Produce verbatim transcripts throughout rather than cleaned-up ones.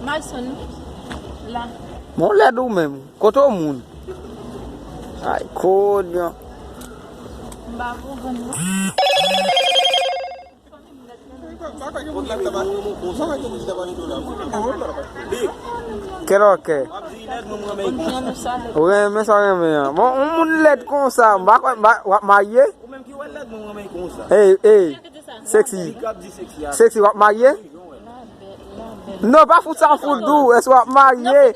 Mayson, la. Bon, lèd ou menm. Kote w moun? Ay, kodyon. M pa konprann non. Kèlòkè. Ou renmen sa w renmen an. Bon, yon moun lèd konsa, m pa kwè, m pa, w ap marye? Ey, ey. Sexy. Sexy, w ap marye? Non, pa fout sa, fout dou. Èske w ap marye?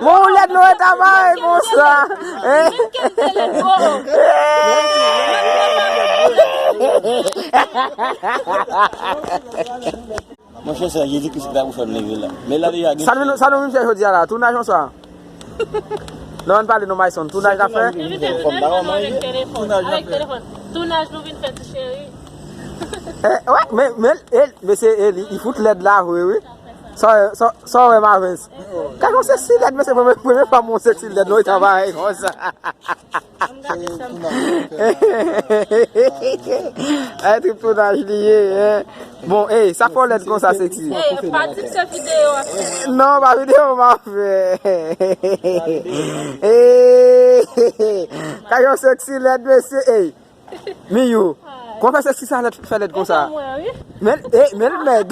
Bon, ou lèd non, e ta marye konsa. Hein? Monchè, se Jezi Kris ki ta pou fè m leve la. Men la deja gen Sa nou, sa nou vin fè jodi a la? Tounaj konsa? Non, ann pale non, Mayson. Tounaj la fè? Evite, evite, evite, non, avèk telefòn. Avèk telefòn. Tounaj nou vin fè ti cheri. Eh, wè, men, men, eh, mesye, eh, li, li fout lèd la vre, wi. Sa, sa, sa wè m avans. Kaka yon sexy lèd, mesye, premye, premye fwa m wè yon sexy lèd, non, li travay konsa. Ay, trip tounaj li ye, hein. Bon, ey, sa fè w lèd konsa, Sexy? Ey, pa di m se videyo w ap fè. Non, pa videyo m ap fè. Ey, kaka yon sexy lèd, mesye, ey. Miyou, kòman fè Sexy sa lèd, fè lèd konsa? Men, ey, men l mèg.